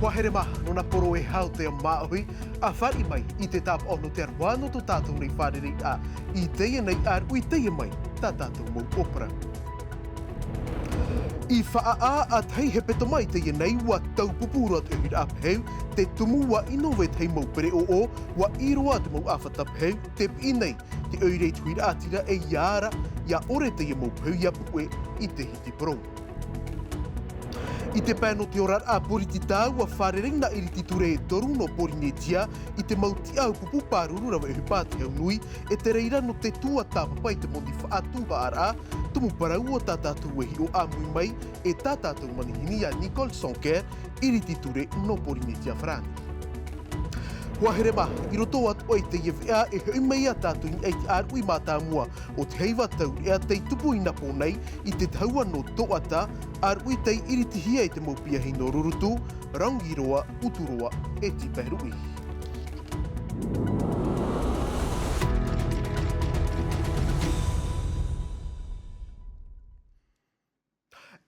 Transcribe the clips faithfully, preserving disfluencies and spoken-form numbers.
Hoa here mā, nō nā poro e hau te māʻohi, ʻa fāriʻi mai i te tāpaʻo nō te aroha nō tō tātou nei fārereiraʻa i teie nei ʻāruʻi, i teie mai tā tātou mau ʻōparau. I Faʻaʻā, ʻa tahi hepetoma i teie nei, ʻua taupupu roa te ʻohiraʻa pehu, te tumu ʻua ʻino vetahi mau pereʻoʻo, ʻua ʻī roa te mau ʻāfata pehu, te piʻi nei te ʻoire i te huiraʻatira ʻe ʻia ara, ʻia ʻore teie mau pehu ʻia puʻe i te hiti poro. I te pae nō te oraraʻa poritita, ʻua fārerei nā ʻIriti Ture e toru nō Porinetia i te mau tiʻaʻau pupu pāruru rave ʻohipa te hau nui, e te reira nō te tuatāpapa i te moni faʻatuhaʻaraʻa, tumu parau o tā tātou e hiʻo ʻāmui mai, e tā tātou manihini iā Nicole Sanquer, ʻIriti Ture nō Porinetia Farāni. Hoa here mā, i roto atoʻa i teie veʻa e hoʻi mai ā tātou i niʻa i te ʻāruʻi mātāmua o te heiva taureʻa tei tupu i nā pō nei i te tahua nō Toʻata, ʻāruʻi tei ʻiritihia i te mau piahi nō Rurutu, Rangiroa, Uturoa, e Tipaeruʻi.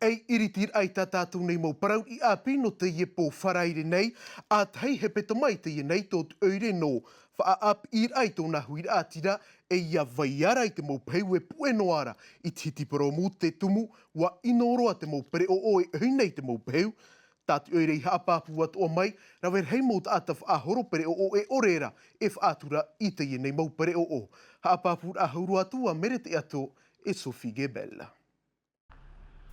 Ei ʻiritiraʻa i tā tātou nei mau parau i ʻāpī nō teie pō Faraire nei, ʻa tahi hepetoma i teie nei tō te ʻoire nō Faʻaʻā, piʻiraʻa i tōna huiraʻatira, ʻe ʻia vai ara i te mau pehu e puʻe noa ra i te hiti poro. Te tumu, ʻua ʻino roa te mau pereʻoʻo e ʻohi nei te mau pehu. Tā te ʻoire i haʻapāpū atoʻa mai, rave rahi mau taʻata faʻahoro pereʻoʻo e ʻore ra e faʻatura i teie nei mau pereʻoʻo. Haʻapāpūraʻa hau roa atu ʻa Mere Teʻato ʻe Sophie Gebel.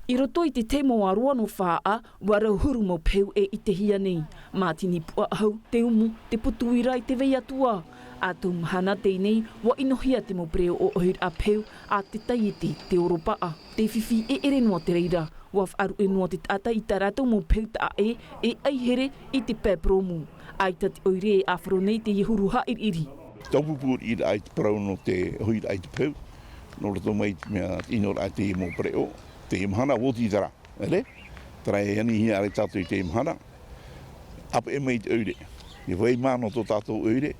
I roto i te tēmoa roa nō Faʻaʻā, ʻua rau huru mau pehu e ʻitehia nei. Mātini puʻa ʻahu, te umu, te putu ira i te vai atu ā. ʻA tau mahana teie nei, ʻua ʻinohia te mau pereʻoʻo ʻohiraʻa pehu a te taiete, te ʻoropaʻa, te fifi ʻeʻere noa te reira. ʻUa faʻaruʻe noa te taʻata i tā rātou mau pehu taʻa ʻē, e ʻaihere i te pae purōmu. ʻAita te ʻoire e ʻāfaro nei teie huru hāʻiriʻiri. Taupupu riʻiraʻa i te parau nō te ʻohiraʻa i te pehu, nō roto mai i te mea, ʻinoraʻa i teie mau pereʻoʻo, teie mahana, ʻua oti terā, ʻere? Terā e anihia ra tātou i teie mahana, ʻāpeʻe mai te ʻoire. E vai mā nō tō tātou ʻoire,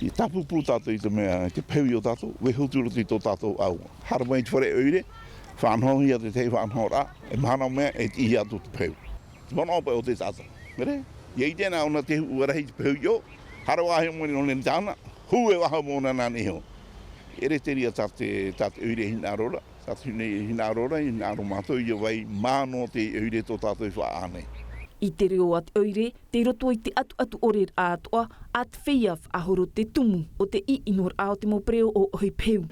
e tāpupu tātou i te mea, i te pehu i ō tātou, vaiiho atu i roto i tō tātou ʻāua. Haere mai te fare ʻoire, faʻanahohia te tahi faʻanahoraʻa, e mahana mea, e tiʻi atu te pehu. Te manaʻo paʻi o te taʻata. ʻEre? ʻIa ʻite na ʻōna te huʻa rahi te pehu i ʻō, haere vāhi mai nō nei tāna, hū e vāhi mōna nāna iho. ʻEre te reira tā te, tā te ʻoire e hinaʻaro ra, tā te hine-, hinaʻaro ra, hinaʻaro mātou ʻia vai mā nō te ʻoire tō tātou i Faʻaʻā nei. I te reo a te ʻoire, tei roto i te ʻatuʻatu ʻore atoʻa, a te feiā faʻahoro te tumu o te ʻiʻinoraʻa o te mau pereʻoʻo ʻohipa pehu.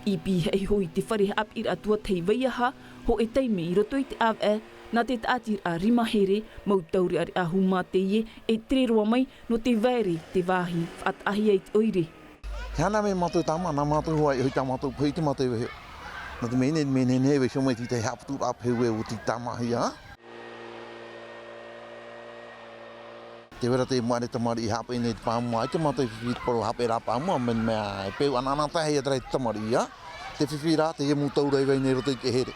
I pīhaʻi iho i te fare haʻapiʻiraʻa tuatahi vaiaha, hōʻē taime i roto i te ʻāvaʻe, nā te taʻatiraʻa rima here, mau taureʻareʻa hūmā teie, e tere roa mai, nō te vaere, te vāhi, faʻataʻahia i te ʻoire. He aha nā mea mātou tāmā, nā mātou hoʻi, ʻohi tā mātou pehu i te mate vaiiho. Nō te mea nei, te mea nei, nei, vaiiho mai te tahi haʻaputuraʻa pehu e oti tāmāhia. Tē vai ra te mau tamariʻi haʻapaʻo nei i te pāmua, ʻaita mātou i fifi i te parau haʻapaʻoraʻa pāmua, mea, mea, e pehu anaanatahi ia terā i te tamariʻi, ā. Te fifi rā, teie mau taura e vai nei i roto i te here.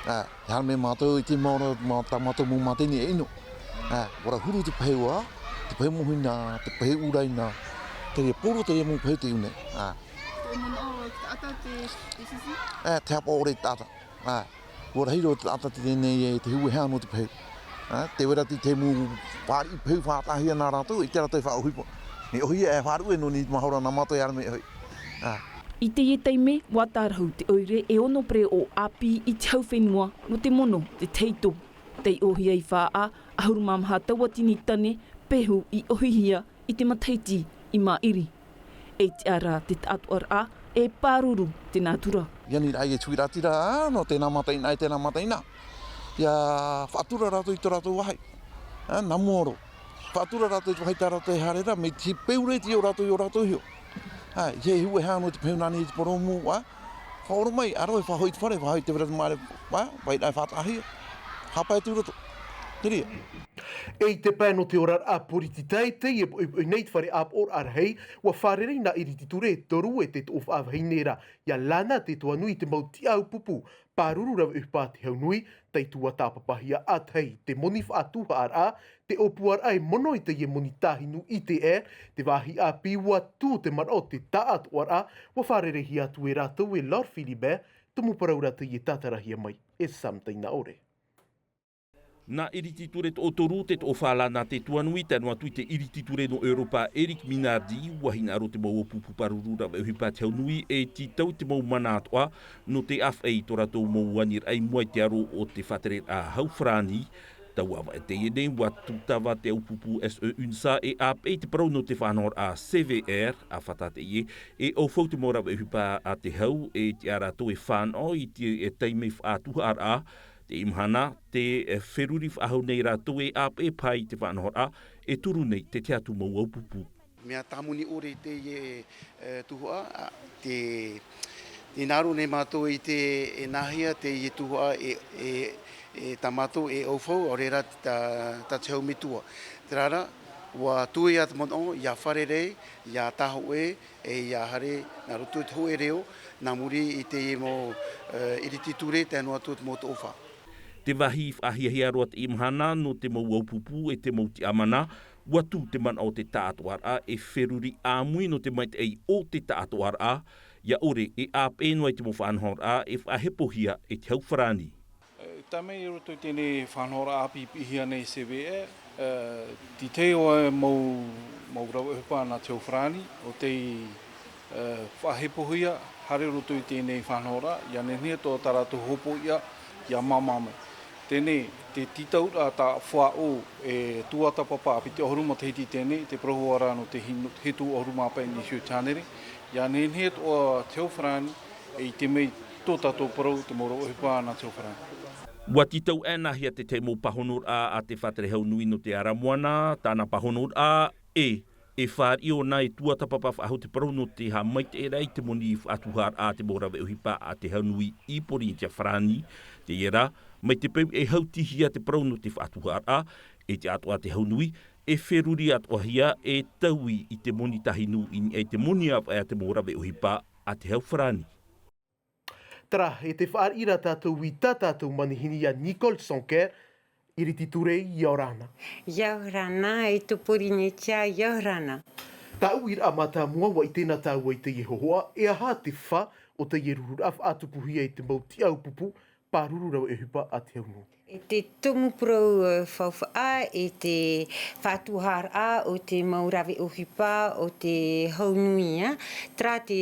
Ā, e aha nā mea mātou i te mau ra, mā, tā mātou mau mātini e ʻino. Ā, ʻua ra huru te pehu, ā, te pehu mōhina, te pehu ʻūraina, teie poro, teie mau pehu tei ʻō nei, ā. Te manaʻo o te taʻata te, te fifi? Ā, te haʻapaʻo ʻore i te taʻata. Ā, ʻua rahi roa te taʻata teie nei e te hū e hā nō te pehu. Ā, tē vai ra te, te mau fāriʻi pehu faʻataʻahia nā rātou, ʻaita rātou e faʻaʻohipa. Mea ʻohie e faʻaruʻe nō niʻa i te mahora nā mātou e haere mai e ʻohi. Ā. I teie taime, ʻua tārahu te ʻoire e ono pereʻoʻo ʻāpī i te hau fenua nō te mono, te tahito. Tei ʻōhia i Faʻaʻā, ʻahuru mā maha tauatini tane pehu i ʻohihia i te matahiti i maʻiri. E tiʻa ra te taʻatoʻaraʻa, e pāruru te nātura. ʻIa ani rā e te huiraʻatira, ā, nō tēnā mataʻeinaʻa, e tēnā mataʻeinaʻa. ʻIa faʻatura rātou i tō rātou vāhi. Ā, nā mua roa. Faʻatura rātou i te vāhi tā rātou e haere ra, mai te peu ra i te ʻī o rātou i ō rātou iho. Ā, ʻeiaha e hū e hā nō te pehu nāna i te parau mau, ā. Faʻaora mai, ʻa roa e faʻahoʻi i te fare, faʻahoʻi te vera te māere, ā, vai ra e faʻataʻahia. Haʻapae atu i roto. Te reira. E i te pae nō te oraraʻa poritita, teie poʻipoʻi nei te fare ʻāpoʻoraʻa rahi, ʻua fārerei nā ʻIriti Ture e toru e te toʻofaʻa vahine ra, iā Lana Tetoanui i te mau tiʻaʻau pupu pāruru rave ʻohipa te hau nui, tei tuatāpapahia ʻātahi te moni faʻatuhaʻaraʻa, te ʻōpuaraʻa e mono i teie moni tāhinu I T R, te vāhi ʻāpī ʻua tū te manaʻo te taʻatoʻaraʻa, ʻua fārereihia atu e rātou e Laure Philibert, tumu parau ra teie tātarahia mai e Sam Tainaʻore. Nā iriti ture toʻotoru te toʻofa la nā te tuanui, tae noa atu i te iriti ture nō Europa, Eric Minardi, ua hinaʻaro te mau ʻōpupu pāruru rave ʻohipa a te hau nui, e tītau i te mau mana atoʻa nō te ʻāfaʻi i tō rātou mau aniraʻa i mua i te aro o te faʻatereraʻa hau farāni. Taua ʻāvaʻe teie nei, ua tūtava te ʻōpupu S E UNSA e ʻāpeʻe i te parau nō te faʻanahoraʻa C V R, ʻa fata teie, e ʻaufau te mau rave ʻohipa a te hau, e tiʻa rātou e fānaʻo i te, e taime faʻatuhaʻaraʻa, teie mahana, te, e, feruri faʻahou nei rātou e ʻāpeʻe paʻi i te faʻanahoraʻa, e turu nei te tahi atu mau ʻōpupu. Mea tāmoni ʻore teie, e, tuhaʻa, a, te, te hinaʻaro nei mātou i te, e nāhea teie tuhaʻa e, e, e tā mātou e ʻaufau, ʻaore rā tā, tā te hau metua. Terā rā, ua tuea te manaʻo, ʻia fārerei, ʻia tāhōʻē, e ʻia haere, nā roto i te hōʻē reo, nā muri i teie mau, e, iriti ture, tae noa atu te mau toʻofa. Te vāhi faʻahiahia roa teie mahana nō te mau ʻōpupu e te mau tiʻamana, ua tū te manaʻo o te taʻatoʻaraʻa e feruri ʻāmui nō te maitaʻi o te taʻatoʻaraʻa, ʻia ʻore e ʻāpeʻe noa i te mau faʻanahoraʻa e faʻahepohia e te hau farāni. E, tae mai i roto i teie faʻanahoraʻa ʻāpī i piʻihia nei C V R, e, te tahi o ē mau, mau rave ʻohipa nā te hau farāni, ʻo tei, e, faʻahepohia, haere roto i teie faʻanahoraʻa, ʻia nehenehe atoʻa tā rātou hōpoiʻa, ʻia māmā mai. Teie, te tītauraʻa tā faʻaʻō, e tuatāpapa ʻāpī te ʻahuru matahiti teie, te parau hoʻi ra nō te hinu-, hitu ʻahuru mā pae i niʻa iho i te hānere, ʻia nehenehe atoʻa te hau farāni, e ʻite mai tō tātou parau te mau rave ʻohipa nā te hau farāni. Ua tītau ʻē nāhea te tahi mau pāhonoraʻa a te faʻatere hau nui nō te ara moana, tāna pāhonoraʻa, e, e fāriʻi ʻōna e tuatāpapa faʻahou te parau nō te haʻamaitaʻiraʻa i te moni faʻatuhaʻaraʻa a te mau rave ʻohipa a te hau nui i Pōrīnetia farāni, teie rā, mai te peu e hautihia te parau nō te faʻatuhaʻaraʻa, e tiʻa atoʻa te hau nui, e feruri atoʻahia e taui i te moni tahinu i niʻa i te moni ʻāvaʻe a te mau rave ʻohipa a te hau farāni. Terā, e te fāriʻi ra tātou i tā tātou manihini iā Nicole Sanquer, iriti ture, ʻia ora na. ʻIa ora na, e tō Pōrīnetia, ʻia ora na. Tāʻu uiraʻa mātāmua, ua ʻite na tāua i teie hōhoʻa, e aha te fā o teie rururaʻa faʻatupuhia i te mau tiʻa ʻōpupu pāruru rave ʻohipa a te hau nui? E te tumu parau, e, faufaʻa, e te faʻatuhaʻaraʻa o te mau rave ʻohipa o te hau nui, ā. Terā te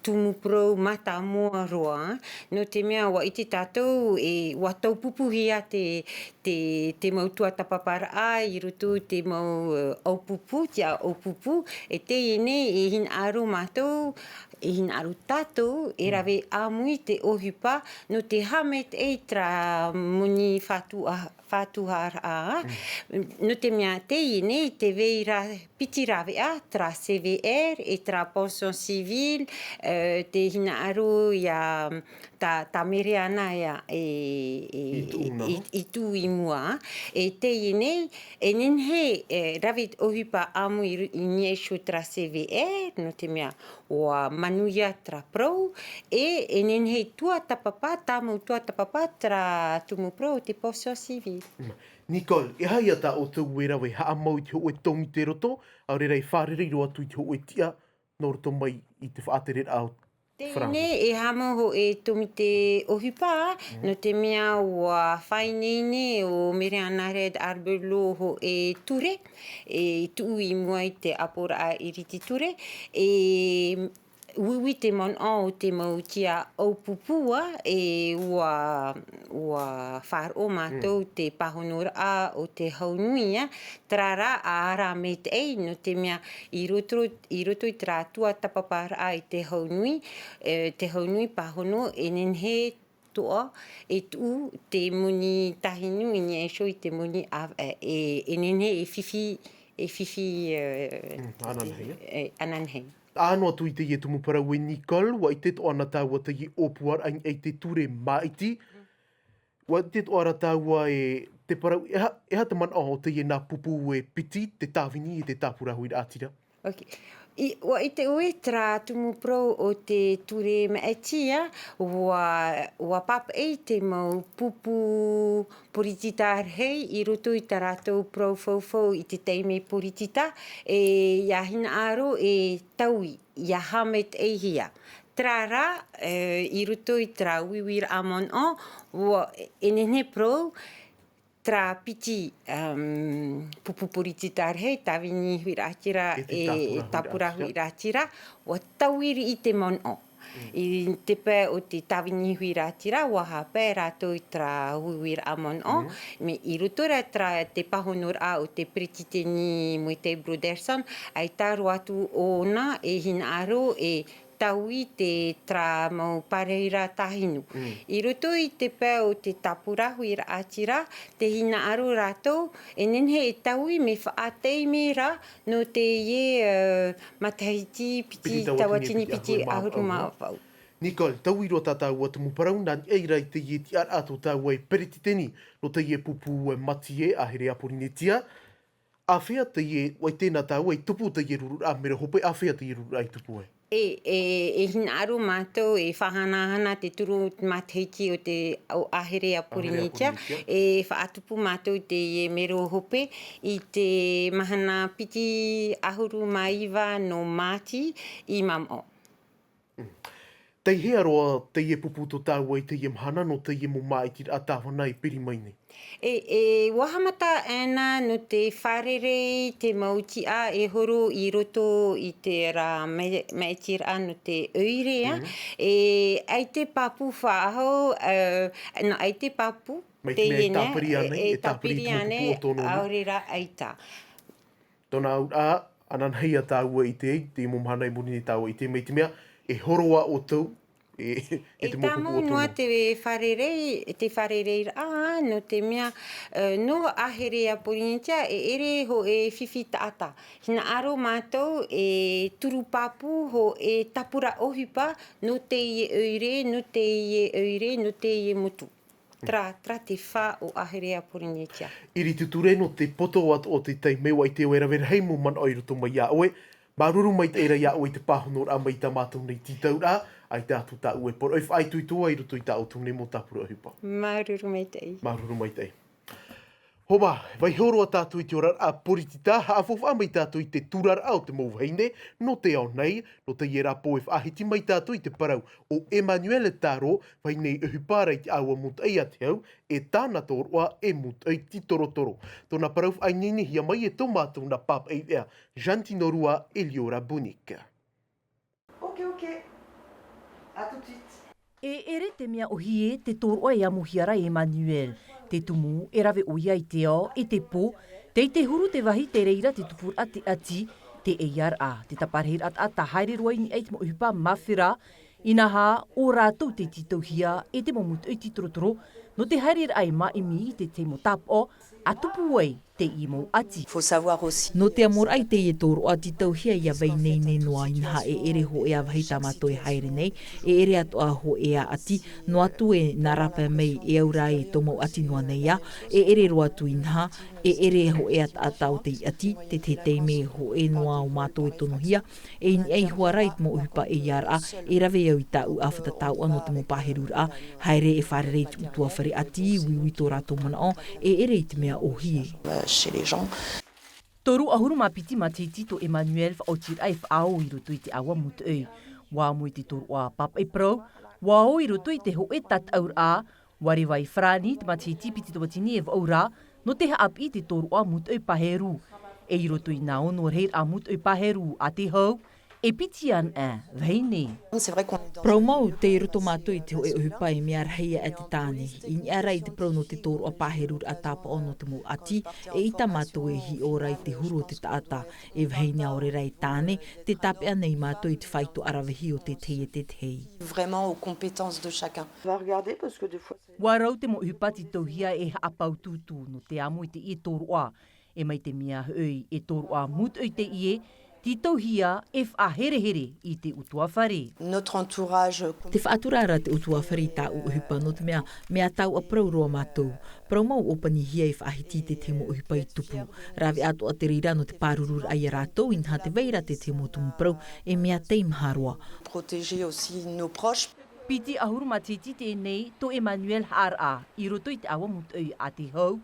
tumu parau mātāmua roa, ā. Nō te mea ua ʻite tātou, e, ua taupupuhia te, te, te mau tuatāpaparaʻa i roto i te mau, e, ʻōpupu, tiʻa ʻōpupu, e teie nei, e hinaʻaro mātou, e hinaʻaro tātou, e rave ʻāmui te ʻohipa, nō te haʻamaitaʻi i terā moni faʻatu-, faʻatuhaʻaraʻa. Nō te mea teie nei, tē vai ra piti rāveʻa, terā C V R, e terā pension civile, e, te hinaʻaro iā tā, tā Mereana ia, e, e, i tuʻu i, i tuʻu i mua. E teie nei, e nehenehe, e, rave ʻohipa ʻāmui i ru-, i niʻa iho terā C V R, nō te mea, ʻua manuia terā parau, e, e nehenehe tuatāpapa, tāmau tuatāpapa terā tumu parau o te pension civile. Mm. Nicole, e aha ia tā ʻoutou e rave haʻamau i te hōʻē tōmite roto, ʻaore rā e fārerei roa atu i te hōʻē tiʻa nō roto mai i te faʻatereraʻa o Farāni? Teie nei e haʻamau hōʻē tōmite ʻohipa, nō te mea ʻua faʻaineine ʻo Mereana Reid Arbelot hōʻē ture, e tuʻu i mua i te ʻāpoʻoraʻa iriti ture, e uiui te manaʻo o te mau tiʻa ʻōpupu, e ʻua, ʻua faʻaroʻo mātou te pāhonoraʻa o te hau nui, ā, terā rā, ʻa ara maitaʻi, nō te mea i roto, i roto i terā tuatāpaparaʻa i te hau nui, e, te hau nui pāhono, e nehenehe atoʻa, e tuʻu te moni tahinu i niʻa iho i te moni ʻāvaʻe, e, e nehenehe e fifi, e fifi, e, mm, ananahi, e, ananahi. Tae noa atu i teie tumu parau e Nicole, ʻua ʻite atoʻa na tāua teie ʻōpuaraʻa i niʻa i te ture māʻiti. ʻUa ʻite atoʻa ra tāua e te parau, e aha, e aha te manaʻo o teie nā pupu e piti, te tāvini e te tāpura hoʻi raʻatira? Ok. I, ʻua ʻite ʻoe terā tumu parau o te ture māʻiti, ā, ʻua, ʻua pāpaʻi te mau pupu poritita rahi i roto i tā rātou parau faufau i te taime poritita, e, ʻia hinaʻaro e taui, ʻia haʻamaitaʻihia. Terā rā, e, i roto i terā uiuiraʻa manaʻo, ʻua, e nehenehe parau, Terā piti, um, pupu poritita rahi, Tāvini Huiraʻatira e Tāpura Huiraʻatira, ua taui riʻi te manaʻo. I te pae o te Tāvini Huiraʻatira, ua haʻapae rātou i terā uiuiraʻa manaʻo, mea i roto rā terā te pāhonoraʻa o te peretiteni Moetai Brotherson, ʻaita roa atu ʻōna e hinaʻaro e taui te terā mau pārahiraʻa tāhinu. I roto i te pae o te Tāpura Huiraʻatira, te hinaʻaro rātou, e nehenehe e taui mea faʻataime rā nō teie, uh, matahiti piti tauatini piti ʻahuru mā vaʻu. Nicole, taui roa tā tāua tumu parau, nā niʻa i teie tiʻaraʻa tō tāua e peretiteni nō teie pupu, e, mātie ʻāhere a Porinetia. ʻĀfea teie, ʻua ʻite na tāua i tupu teie rururaʻa, mero hope, ʻāfea teie rururaʻa i tupu ai? E, e, e hinaʻaro mātou e faʻahanahana te turu matahiti o te, o ʻāhere a Porinetia, e faʻatupu mātou teie mero hope i te mahana piti ʻahuru mā iva nō Māti i Mamaʻo. Taihea roa teie pupu tō tāua i teie mahana nō teie mau māʻitiraʻa tāvana e piri mai nei? E, e, ʻua haʻamata ʻana nō te fārerei te mau tiʻa e horo i roto i terā mai-, māʻitiraʻa nō te ʻoire, ā. E, ʻaita e pāpū faʻahou, e, nō ʻaita e pāpū, mai te mea e tāpiri ānei, e tāpiri i te mau pupu ʻōtōnoa. ʻAore rā ʻaita. Tōna auraʻa, ananahi ā tāua i te, te mau mahana i muri nei tāua i ʻite mai te mea, e horo ā ʻoutou, e, e te mau pupu ʻōtōnoa. E tāmau noa te fārerei, te fārereiraʻa, nō te mea, e, nō ʻāhere a Porinetia, e ʻere hōʻē fifi taʻata. Hinaʻaro mātou e turu pāpū hōʻē tāpura ʻohipa, nō teie ʻoire, nō teie ʻoire, nō teie motu. Terā, terā te fā o ʻāhere a Porinetia. Iriti ture nō te poto atu o te taime, ʻua ʻite ʻoe e rave rahi mau manaʻo i roto mai iā ʻoe. Māuruuru maitaʻi rā iā ʻoe i te pāhonoraʻa mai i tā mātou nei tītauraʻa, ʻaita atu tāʻu e poroʻi faʻaitoito i roto i tā ʻoutou nei mau tāpura ʻohipa. Māuruuru maitaʻi. Māuruuru maitaʻi. Homa, vaiiho roa tātou i te oraraʻa poritita, haʻafaufaʻa mai tātou i te turaraʻa o te mau vahine, nō te ao nei, nō teie rā pō e faʻahiti mai tātou i te parau o Emmanuelle Taro, vahine ʻohipa ra i te ʻāua mūtoʻi a te hau, e tāna tōroʻa e mūtoʻi tītorotoro. Tōna parau faʻaineinehia mai e tō mātou nā pāpaʻi veʻa, Jeanne Tinorua e Liora Bounik. Ok, ok. À tout de suite. E ʻere te mea ʻōhie te tōroʻa e amohia ra e Emmanuelle. Te tumu, e rave ʻoia i te ao, e te pō, tei te huru te vāhi te reira te tupuraʻa te ʻati, te ʻeiāraʻa, te tāparahiraʻa taʻata haere roa i niʻa i te mau ʻohipa mafera, inaha, ʻo rātou tei tītauhia e te mau mūtoʻi tītorotoro, nō te haereraʻa e māʻimi i te tahi mau tāpaʻo, ʻa tupu ai teie mau ʻati. Faut savoir aussi. Nō te amoraʻa i teie tōroʻa tītauhia ia vahine noa, inaha e ʻere hōʻē ā vāhi tā mātou e haere nei, e ʻere atoʻa hōʻē ā ʻati, noa atu e nā rāpae mai e au rā e tō mau ʻati noa nei ā, e ʻere roa atu inaha, e ʻere hōʻē ā taʻata o te ʻati, te tahi taime hōʻē noa o mātou e tonohia, e i niʻa iho ā rā i te mau ʻohipa ʻeiāraʻa, e rave au i tāʻu ʻāfata tauʻa nō te mau pāheruraʻa, haere e fārerei i te ʻutuāfare ʻati, uiui tō rātou manaʻo, e ʻere i te mea ʻōhie. Euh, chez les gens. Toru ʻahuru mā piti matahiti tō Emmanuelle faʻaotiraʻa e faʻaō i roto i te ʻāua mūtoʻi. ʻUa amo i te tōroʻa pāpaʻi parau, ʻua ō i roto i te hōʻē tātaʻuraʻa, ʻua reva i farāni i te matahiti piti tauatini e vaʻu ra, nō te haʻapiʻi i te tōroʻa mūtoʻi pāheru. E i roto i nā ono rahiraʻa mūtoʻi pāheru a te hau, e piti ana ā vahine. C'est vrai qu'on est dans... Parau mau, tei roto mātou i te hōʻē ʻohipa e mea rahi aʻe te tāne. I niʻa rā i te parau nō te tōroʻa pāheruraʻa tāpaʻo nō te mau ʻati, eʻita mātou e hiʻo ra i te huru o te taʻata, e vahine ʻaore rā e tāne, tē tāpeʻa nei mātou i te faito ʻaravihi o te tahi e te tahi. Vraiment aux compétences de chacun. On va regarder parce que des fois, c'est... ʻUa rau te mau ʻohipa tītauhia e haʻapāutuutu nō te amo i teie tōroʻa. E mai te mea hoʻi e tōroʻa mūtoʻi teie, tītauhia e faʻaherehere i te ʻutuāfare. Notre entourage. Tē faʻatura ra te ʻutuāfare i tāʻu ʻohipa nō te mea, mea tauʻaparau roa mātou. Parau mau ʻōpanihia e faʻahiti i te tahi mau ʻohipa i tupu. Rave atoʻa te reira nō te pārururaʻa ia rātou, inaha tē vai ra te tahi mau tumu parau, e mea teimaha roa. Protéger aussi nos proches. Piti ʻahuru matahiti teie nei tō Emmanuelle haʻaraʻa i roto i te ʻāua mūtoʻi a te hau,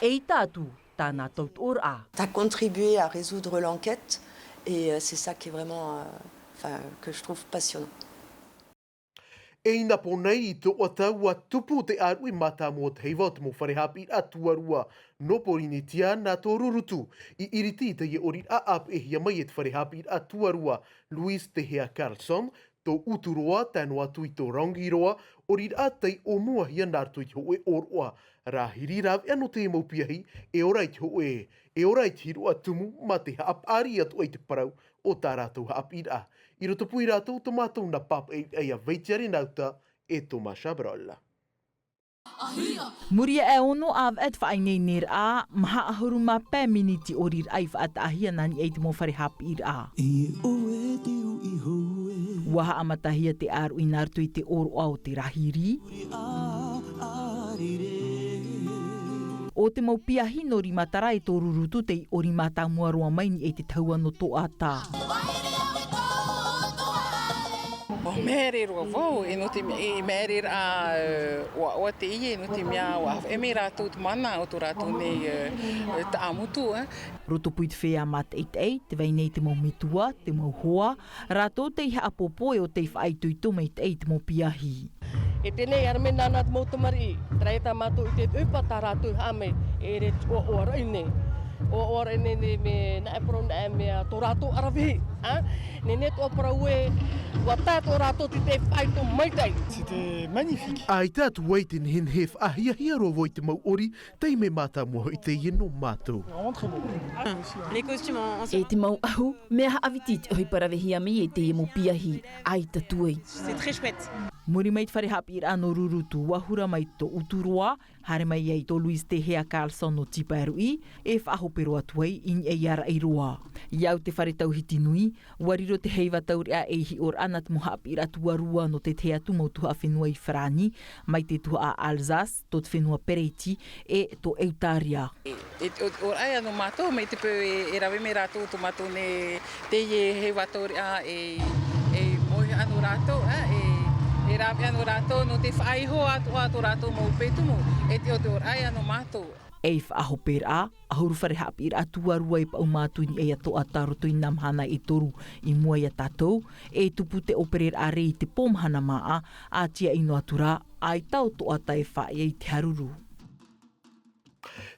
eʻita atu tāna tautoʻoraʻa. T'as contribué à résoudre l'enquête et, euh, c'est ça qui est vraiment, euh, enfin, que je trouve passionnant. E i nā pō nei i tōʻa tau ua tupu te ʻāruʻi mātāmua o te heiva o te mau fare haʻapiʻiraʻa tuarua nō Pōrīnetia nā tō Rurutu, i ʻiriti i teie ʻoriraʻa ʻāpeʻehia mai e te fare haʻapiʻiraʻa tuarua Luis Tehea Carlson, tō Uturoa tae noa atu i tō Rangiroa, ʻoriraʻa tei ʻōmuahia nā roto i te hōʻē ʻōroʻa rāhiri rāveʻa nō te mau piahi, e ora i te hōʻē, e ora i te hiroʻa tumu mā te haʻapaʻari atu ai te parau o tā rātou haʻapiʻiraʻa. I roto pū i rātou tō mātou nā pāpaʻi ʻaia Vaitiare Nauta e Thomas Chabrol. Muri aʻe ono ʻāvaʻe te faʻaineineraʻa, maha ʻahuru mā pae miniti ʻoriraʻa i faʻataʻahia nā niʻa i te mau fare haʻapiʻiraʻa. Ua haʻamatahia te ʻāruʻi nā roto i te ʻōroʻa o te rāhiri. ʻO te mau piahi nō Rimatara e tō Rurutu tei ʻori mātāmua roa mai niʻa i te tahua nō tōʻata. Mea here roa vau, e nō te mea, e mea here rā, e, ʻoaʻoa teie, nō te mea, ʻua haʻamea rātou te mana o tō rātou nei, e, e, taʻamotu, e. Roto pū i te feiā mātaʻitaʻi, tē vai nei te mau metua, te mau hoa, rātou tei haʻapōpō e ʻo tei faʻaitoito maitaʻi i te mau piahi. E teie nei, ʻaore mea nāna te mau tamariʻi, terā ia tā mātou i te ʻohipa tā rātou i haʻamea, e ʻere ʻoaʻoa raʻi nei. ʻOaʻoa raʻi nei, nei, mea, nā e parau nā e mea tō rātou ʻaravihi, a? Nei, nei tō parau ē, ʻua tae tō rātou te, te faʻaitoito maitaʻi. C'était magnifique. ʻAita atu ai te nehenehe, faʻahiahia roa vau i te mau ʻori, taime mātāmua hoʻi teie nō mātou. Vraiment très beau. Les costumes en, en E te mau ʻahu, mea haʻaviti i te ʻohipa ravehia mai e teie mau piahi, ʻaita atu ai. C'est très chouette. Muri mai te fare haʻapiʻiraʻa nō Rurutu, ua hura mai tō Uturoa, haere mai ai tō Luis Tehea Carlson nō Tipaeruʻi, e faʻahope roa atu ai i niʻa iā Raʻiroa. I au te fare tauhiti nui, ua riro te heiva taureʻa ei hiʻoraʻa nā te mau haʻapiʻiraʻa tuarua nō te tahi atu mau tuhaʻa fenua i Farāni, mai te tuhaʻa Alsace, tō te fenua Pereiti, e tō Eutaria. E, e, ʻo, ʻo Raʻiroa nō mātou, mai te peu e, e rave mai rātou tō mātou nei, teie heiva taureʻa e, e moʻe nō rātou, e, e, e rave nō rātou, nō te faʻaiho atoʻa tō rātou mau peu tumu, e te, ʻo, ʻo Raʻiroa nō mātou. Ei faʻahoperaʻa, ʻahuru fare haʻapiʻiraʻa tuarua e paʻuma atu i niʻa iā tōʻata roto i nā mahana e toru i mua iā tātou, e tupu te ʻōpereraʻa rē i te pō mahana māʻa, ʻātiaʻi noa atu rā, ʻaita ʻo tōʻata e faʻaea i te haruru.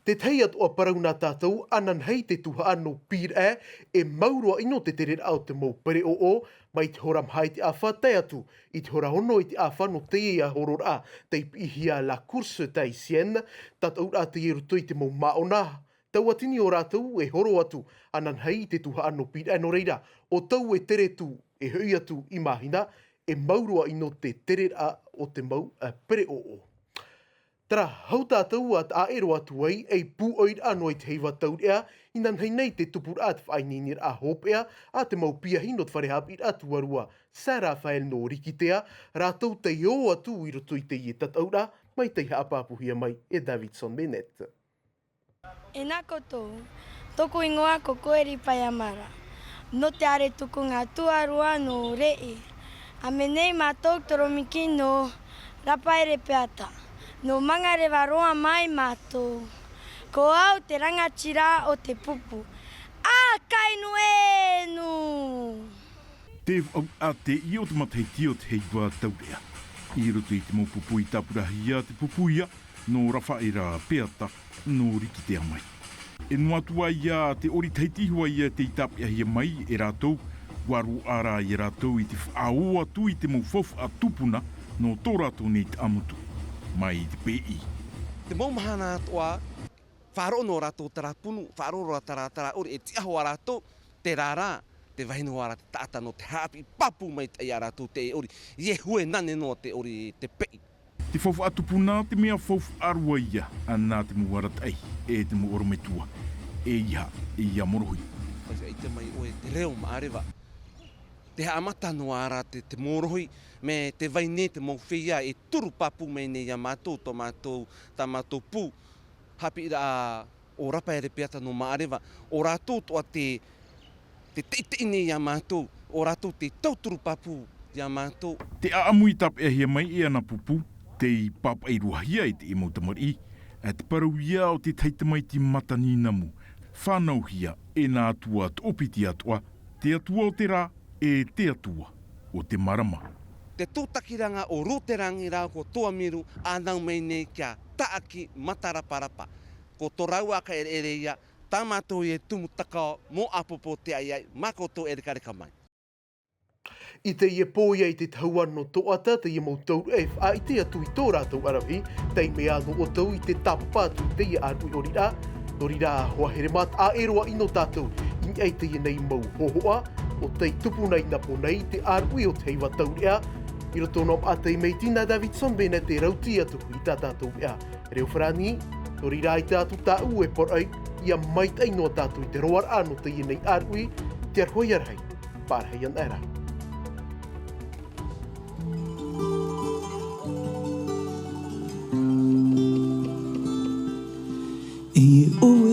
Te tahi atoʻa parau nā tātou, ananahi te tuhaʻa nō Pīraʻe, e mau roa ʻino te tereraʻa o te mau pereʻoʻo, mai te hora maha i te ʻāfa tae atu i te hora ono i te ʻāfa nō teie hororaʻa, tei piʻihia La Course Tahitienne, tataʻuraʻa teie i roto i te mau māʻona, tauatini o rātou e horo atu, ananahi i te tuhaʻa nō Pīraʻe, nō reira, ʻo tau e tere atu, e hoʻi atu i Māhina, e mau roa ʻino te tereraʻa o te mau, eh, pereʻoʻo. Terā, hou tātou ʻa taʻa ʻē roa atu ai, ei pūʻoiraʻa noa i te heiva taureʻa, inanahi nei te tupuraʻa te faʻaineineraʻa hopeʻa, a te mau piahi nō te fare haʻapiʻiraʻa tuarua, Saint Raphaël nō Rikitea, rātou tei ō atu i roto i teie tataʻuraʻa, mai tei haʻapāpūhia mai e Davidson Bennett. E nā koutou, tōku igoa ko Koeri Paiamara, nō te ʻāretukunga tuarua nō Reʻi. ʻA mea nei mātou toromiki nō Rapaere Peata, nō Mangareva roa mai mātou. Ko au te rangatira o te pupu. ʻA Kainuenu! Te faʻaʻite i ʻō te matahiti o te heiva taureʻa. I roto i te mau pupu i tāpurahia te pupu ia, nō Rafaera Peata, nō Rikitea mai. E noa atu ā ia te ʻori Tahiti hoʻi ia tei tāpeʻahia mai e rātou, ʻua roaʻa rā ia rātou i te faʻaō atu i te mau faufaʻa tupuna nō tō rātou nei taʻamotu. Mai i te peʻi. Te mau mahana atoʻa, faʻaroʻo nō rātou terā punu, faʻaroʻo rā terā, terā ʻori, e tiʻaho ā rātou, terā rā, tē vāhi noa ra te taʻata nō te haʻapiʻi pāpū maitaʻi ia rātou te ʻori, ʻia hue nane noa te ʻori te peʻi. Te faufaʻa tupuna, te mea faufaʻa roa ia, ʻa nā te mau arataʻi, e te mau ʻorometua, ʻeiaha, ʻia morohi. ʻAita mai ʻoe te reo Maʻareva. Te haʻamata noa ra te, te morohi, mea tē vai nei te mau feiā e turu pāpū mai nei ia mātou, tō mātou, tā mātou pū, haʻapiʻiraʻa ʻo Rapaere Peata nō Maʻareva, ʻo rātou atoʻa te, te teitei nei ia mātou, ʻo rātou te tauturu pāpū ia mātou. Te ʻaʻamu i tāpeʻahia mai e ana pupu, tei pāpaʻi-roa-hia e te mau tamariʻi, ʻa te parau ia o te tahi tamaiti mata nīnamu, fānauhia e nā atua toʻopiti atoʻa, te atua o te rā, e te atua o te marama. te tūtakiraʻa o Rūterangi rāua ko Tuamiru ʻānau mai nei kia Taʻaki Mataraparapa. Ko tō rāua ʻākaʻereʻere ia, tā mātou e tumu takaʻo mō ʻāpōpō te ʻaiʻai, mā koutou e rekareka mai. I teie pō ia i te tahua nō Toʻata, teie mau taureʻa e faʻaʻite atu i tō rātou ʻaravihi, taime ā nō ʻoutou i te tāpapa atu i teie ʻāruʻi ʻoriraʻa. Nō reira, hoa here mā, taʻa ʻē roa ʻino tātou i niʻa i teie nei mau hōhoʻa, ʻo tei tupu nei nā pō nei te ʻāruʻi o te heiva taureʻa, i roto nō Maʻa Taime i Tina Davidson Bennett e rauti atu i tā tātou mea reo farāni. Nō reira, ʻaita atu tāʻu e parau, ʻia maitaʻi noa tātou i te roaraʻa nō teie nei ʻāruʻi, te aroha ia rahi, pārahi ana rā. E ʻo